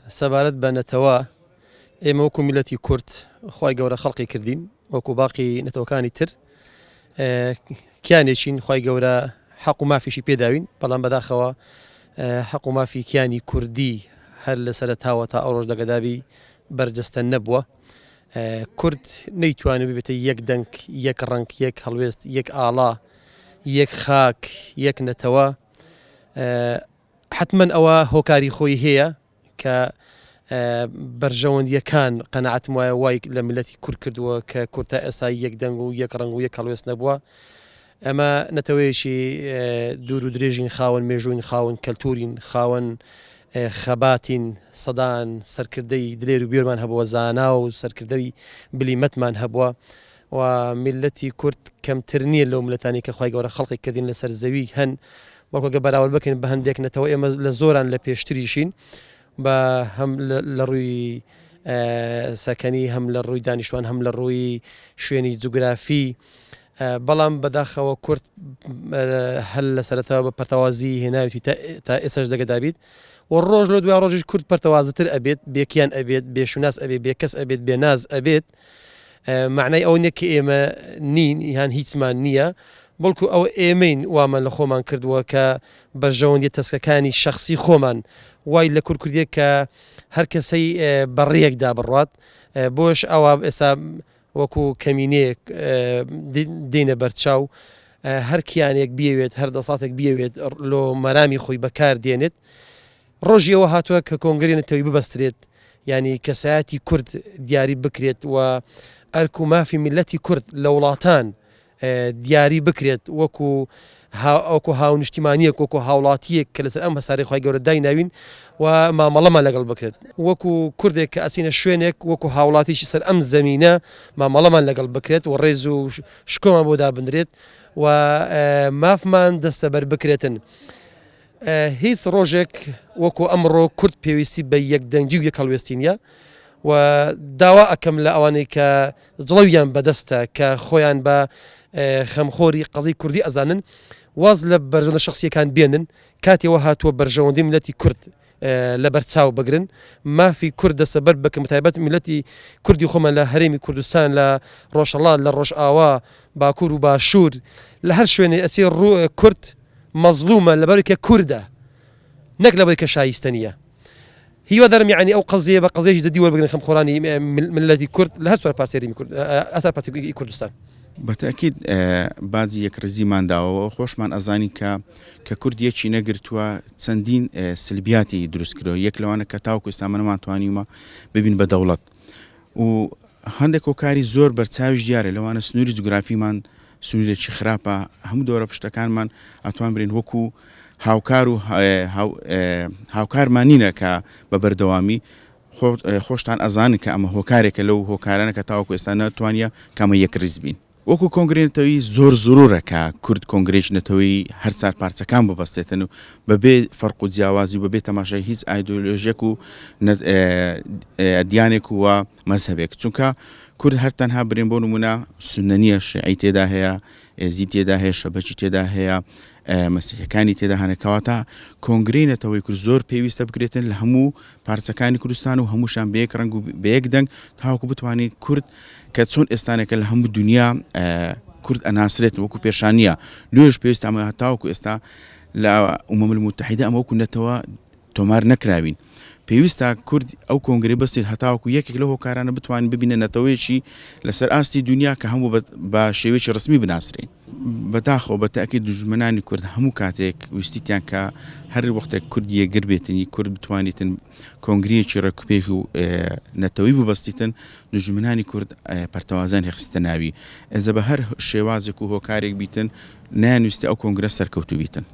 سەبارەت بە نەتەوە، ئێمە وەکو میللەتی کورد خوای گەورە خەڵقی کردین وەکو باقی نەتەوەکانی تر کیانێکین خوای گەورە حەق و مافیشی پێداوین بەڵام بەداخەوە حەق و مافی کیانی کوردی هەر لە سەرەتاوە تا ئەوڕۆژ دەگەدابی بەرجەستە نەبووە کورد نەیتوانی ببێتە یەک دەنگ یەک ڕەنگ یەک هەڵوێست یەک ئاڵا یەک خاک یەک نەتەوە حەتمەن ئەوە هۆکاری خۆی هەیە کە بەرژەوەندییەکان قەناعەتم وایە وای لە میللەتی کورد کردووە کە کورد تا ئێستا یەک دەنگ و یەک ڕەنگ و یەک هەڵوێست نەبووە. ئێمە نەتەوەیەکی دوور و درێژین، خاوەن مێژووین، خاوەن کەلتوورین، خاوەن خەباتین، سەدان سەرکردەی دلێر و بوێرمان هەبووە، زانا و سەرکردەی بلیمەتمان هەبووە و میللەتی کورد کەمتر نییە لەو میللەتانەی کە خوای گەورە خەڵقی کردین لەسەر زەوی هەن، بەڵکو گەر بەراورد بکەین بە هەندێک نەتەوە ئێمە لە زۆران لە پێشتریشین بە هەم لە ڕووی سەکەنی هەم لە ڕووی دانیشتوان هەم لە ڕووی شوێنی جوگرافی بەڵام بەداخەوە کورد هەر لە سەرەتاوە بە پەرتەوازی هێناویتی تا ئێسش دەگەدابیت و ڕۆژ لە دوای ڕۆژیش کورد پەرتەوازتر ئەبێت بێکیان ئەبێت بێشوناس ئەبێت بێکەس ئەبێت بێناز ئەبێت مەعنای ئەوە نیە کە ئێمە نین یان هیچمان نییە، بەڵکو ئەوە ئێمەین وامان لە خۆمان کردووە کە بەرژەوەندیە تەسکەکانی شەخسی خۆمان وای لە کورد کردیە کە هەر کەسەی بە ڕێیەکدا بڕوات بۆیەش ئەوا ئێستا وەکو کەمینەیەک دێنە بەرچاو هەر کیانێک بیەوێت هەر دەسەڵاتێک بیەوێت لۆ مەرامی خۆی بەکار دێنێت. ڕۆژی ئەوە هاتووە کە کۆنگرەی نەتەوەیی ببەسترێت، یانی کەسایەتی کورد دیاری بکرێت و ئەرک و مافی میللەتی کورد لە وڵاتان دیاری بکرێت وەکو وەکو هاونیشتیمانیەک وەکو هاوڵاتیەک کە لەسەر ئەم هەسارەی خوای گەورە دایناوین و مامەڵەمان لەگەڵ بکرێت وەکو کوردێک کە ئەچینە شوێنێک وەکو هاوڵاتیی سەر ئەم زەمینە مامەڵەمان لەگەڵ بکرێت و ڕێز و شکۆمان بۆ دابنرێت و مافمان دەستەبەر بکرێتن. هیچ ڕۆژێک وەکو ئەمڕۆ کورد پێویستی بە یەکدەنگی و یەک هەڵوێستی نییە و داوا ئەکەم لە ئەوانەی کە جڵەویان بەدەستە کە خۆیان بە خەمخۆری قەزی کوردی ئەزانن واز لە بەرژەوەندە شخصیەکان بێنن کاتێەوە هاتووە بەرژەوەندی ملەتی کورد لەبەر چاو بگرن مافی کورد دەسەبەر بکەن بەتایبەت میلەتی کوردی خۆمان لە هەرێمی کوردستان لە ڕۆژهەڵات لە ڕۆژئاوا باکوور و باشوور لە هەر شوێنێ ئەچێ ڕوو کورد مەزڵومە لەبەرئەوەی کە کوردە نەک لەبەرئەوەی کە شایستە نییە. هیوادارم یەعنی ئەو قەزیە بە قەزیەکی جدی وەربگرن خەمخۆرانی مللەتی کورد لە هەر چوار پارچەی هەرێمی کورد هەر پارچەی کوردستان. بە تەئکید باجی یەکڕیزیمان داوە و خۆشمان ئەزانین کە کە کورد یەکی نەگرتووە چەندین سلبیاتی دروست کردووە یەک لەوانە کە تاوەکو ئێستا ئەمە نەمانتوانیومە ببین بە دەوڵەت و هەندێک هۆکاری زۆر بەرچاویش دیارە لەوانە سنووری جوگرافیمان سنوورێکی خراپە هەموو دۆرە پشتەکانمان ئەتوان برین وەکو هاوکار و هاوکارمان نینە کە بە بەردەوامی خۆشتان ئەزانن کە ئەمە هۆکارێکە لەو هۆکارانە کە تاوەکو ئێستا نەتوانیە کامە یەکڕیز بین. وەکو کۆنگرەی نەتەوەیی زۆر زرورە کە کورد کۆنگرەیەکی نەتەوەیی هەر چار پارچەکان ببەستێتن و بە بێ فەرق و جیاوازی و بە بێ تەماشای هیچ ئایدۆلۆژیەک و دیانێک و مەزهەبێک چونکە کورد هەر تەنها برێن بۆ نمونە سوننە نییە شیعی تێدا هەیە ئێزدی تێدا هەیە شەبەکی تێدا هەیە مەسیحەکانی تێدا هەنە کەواتە کۆنگرەی نەتەوەی کورد زۆر پێویستە بکرێتن لە هەموو پارچەکانی کوردستان و هەمووشان بە یەک ڕەنگ و بە یەک دەنگ تاوەکو بتوانین کورد کە چۆن ئێستانێکە لە هەموو دنیا کورد ئەناسرێت وەکو پێشانیە لێش پێویستە ئەمە هەتاوەکو ئێستا لە ئومەم المتحدە ئەمە وەکو نەتەوە تۆمار نەکراوین پێویستە کورد ئەو کۆنگرەی بەستێت هەتاوەکو یەکێک لەو هۆکارانە بتوانین ببینە نەتەوەیەکی لەسەر ئاستی دنیا کە هەموو بە شێوەیەکی ڕسمی بناسرێین. بەداخەوە بە تەئکید دوژمنانی کورد هەموو کاتێک ویستیتیان کە هەر وەختێک کورد یەکگر بێتنی کورد بتوانیتن کۆنگرەیەکی ڕێکوپێک و نەتەوەی ببەستیتن دوژمنانی کورد پەرتەوازەیان هێخستە ناوی ئێجا بە هەر شێوازێک و هۆکارێک بیتن نەیانویستی ئەو کۆنگرە سەرکەوتوو بیتن.